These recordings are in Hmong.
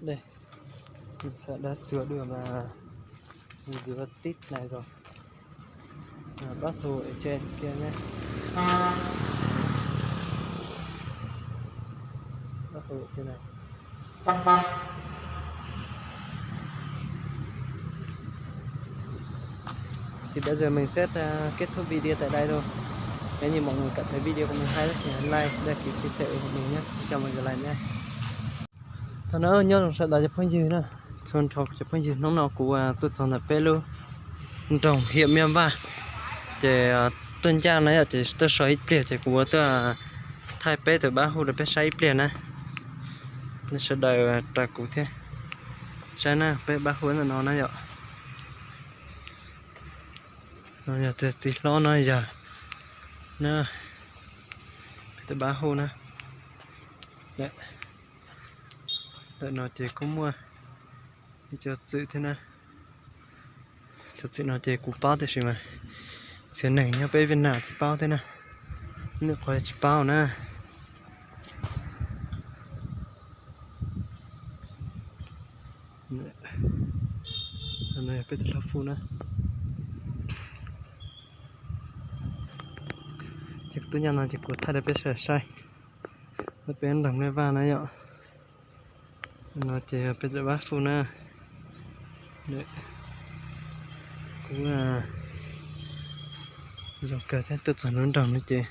Dej, sawv daws xyuas dua mas nws yuav tib neeg zos, pab hu trên kia ne, pab hu trên này. Thì bây giờ mình sẽ à, kết thúc video tại đây thôi. Nếu như mọi người cảm thấy video của mình hay thì hãy like, đăng ký, chia sẻ ủng hộ mình nhé. Chào mọi người lại nhé. Thaum no nyob zoo sawv daws cov phooj ywg na, txhua nrho cov phooj ywg, hnub no kuv tuaj txog ntawm peb lub nroog Hiam Miam Vaj, ces tuaj ncaj na yom, ces tuaj so ib pliag ces kuv tuaj thaij peb tus pab hu rau peb saib ib pliag na. Nej sawv daws raws kuv thiab saib na, peb pab hu ntawm no na yom. No yog tus txiv hlob no yog na, peb tus pab hu na. Ntawm no ces kuj muaj ib co txwm thiab na. Cov txwm no ces kuv paub tiam sis mas txiv neeg nyob peb Việt Nam thiaj paub thiab na, lwm qhov tsis paub na. Peb tus hlob hu na. Ces kuv tuaj ncaj no ces kuv thaij rau peb sawv daws saib. Ntawm peb nroog Miam Vaj na yom. No ces yog peb tus pab hu na. Kuv zoo kawg thiab, tuaj txog lub nroog no ces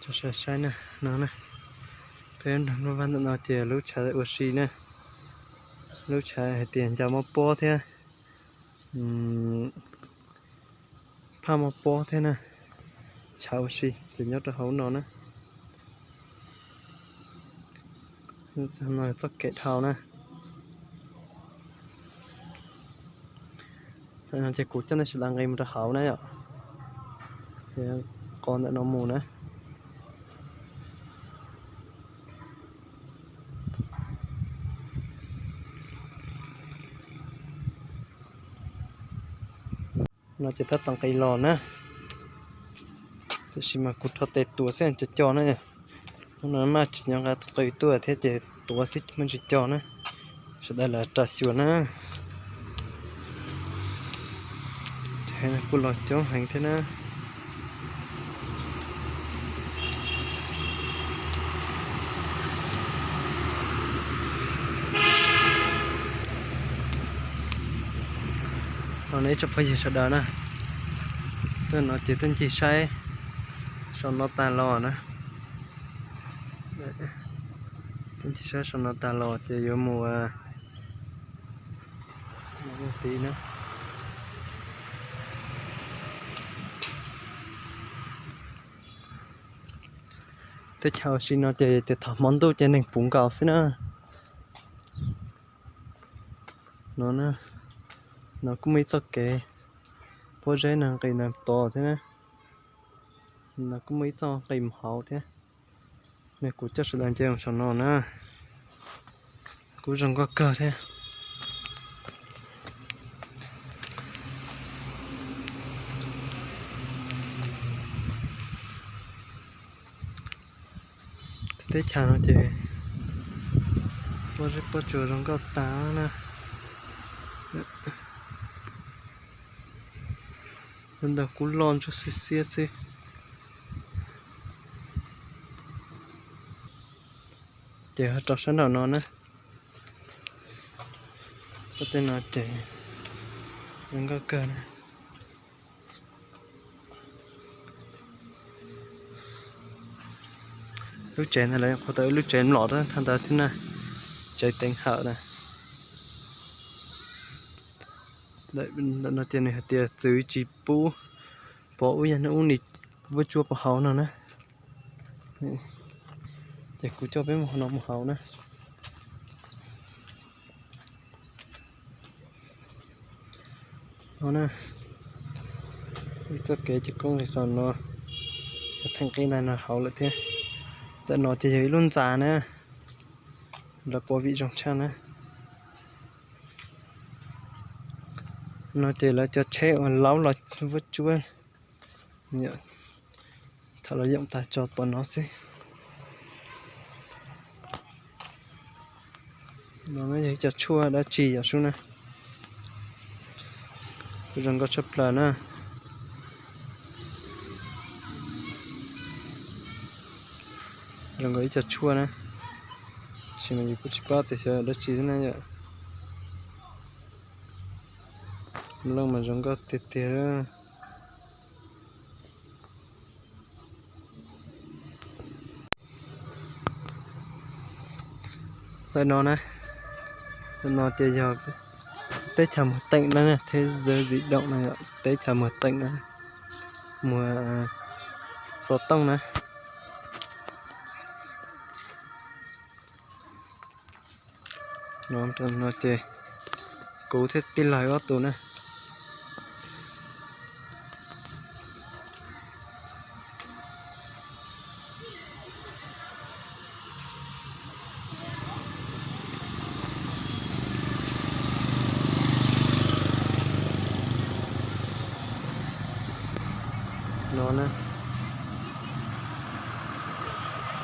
tso sawv daws saib na. No na, peb nroog Miam Vaj ntawm no ces lub tshav ua si na, lub tshav hais tias ncas mob pob thiab, phaj mob pob thiab na, tshav ua si ces nyob rau hauv no na. No txoj kev dhau na. Tam no ces kuv coj nej sawv daws nqis mus rau hauv na yom. Ces qhov ntawm no mus na. No ces tab tom nqis los na, tiam sis mas kuv rho tes tuav xwb co co na. Hnub no maj tsis nco qab qw tuaj thiab ces tuav xwb maj tsis co na. Sawv daws lawv ras xyuas na. Ces kuj los coob heev thiab na. No nej ib tsoom phooj ywg sawv daws na, tuaj no ces tuaj ncig saib saum no tag los na. Tuaj ncig saib saum no tag los ces yuav mus tid na. Teb chaws ua si no ces tias thaum hmo ntuj ces neeg puv nkaus xwb na. No, no kuj muaj ib txoj kev pob zeb no nqis ntawm tod thiab na. No kuj muaj ib txoj nqis mus hauv thiab. Kuv coj sawv daws nce mus saum no na, kuj zoo nkauj kawg thiab. Teb chaws no ces pob zeb pob tsuas zoo nkauj tas na. Ntawd kuj loj ntsuab xiab xiab xwb. Ces ho rau sab nraum no na, sab tej no ces zoo nkauj kawg na. Lub tsev ntawd lawv qhuav tau ib lub tsev mlom rau thaj ntawd thiab na, tsev teev hawm na. Ntawm no ces nws hais tias txwv tsis pub pov ub yam hnub ub ni vuab tsuab pov hauv no na. Ces kuv coj peb mus no mus hauv na. No na, ib txoj kev ces koj nqis qhov no, theem qis ntawm no hauv lawm thiab. Ntawm no ces yog ib lub ntxa na, lawv pov vim zoo tshaj na. No ces lawv cov tsheb uas laub los vuab tsuab, thaum lawv yoom tas tso pov no xwb. No yog ib co tshuaj dab tsi yom sub na. Zoo nkauj tshaj plaws na. Zoo nkaus ib co tshuaj na, tab sis mas yus kuj tsis paub tias xyov dab tsi thiab na yom. Lub mas zoo nkauj tiag tiag. Tej no na, tej no ces yog teb chaws muag teem na, thế giới di động na, teb chaws muag teem na, muag xov tooj na. No ces kuv thiab tij laug ob tug na. No na,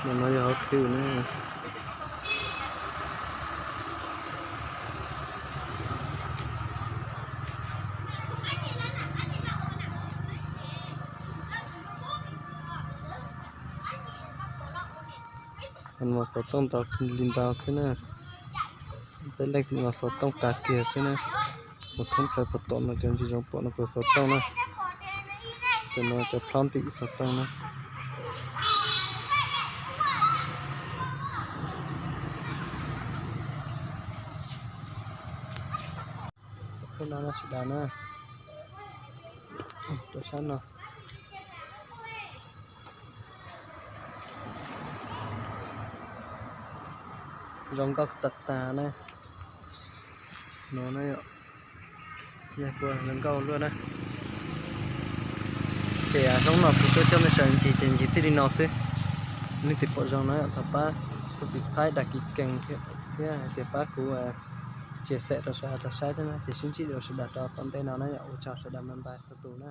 no yog hauv khw na. Muag xov tooj ntau li ntawd xwb na. Peb leej twg muag xov tooj tas kiag xwb na. Mus thoob plaws puag tom no cov ntsis zoo pom no puas xov tooj na. Cov no cov plhob ntim xov tooj na. Peb no sawv daws na, rau sab no. Zoo nkauj tas tas na. No na yom, yog kuj zoo nkauj luaj na. Ces hnub no kuv tuaj coj nej saib ncig ces ncig txij li no xwb. Leej twg pom zoo na thov pab subscribe, đăng ký kênh thiab hais tias pab kuv chia sẻ rau sawv daws tau saib thiab na. Ces sib ntsib dua sawv daws rau tom ntej no na yom. Ua tsaug sawv daws, bye bye txhua tus na.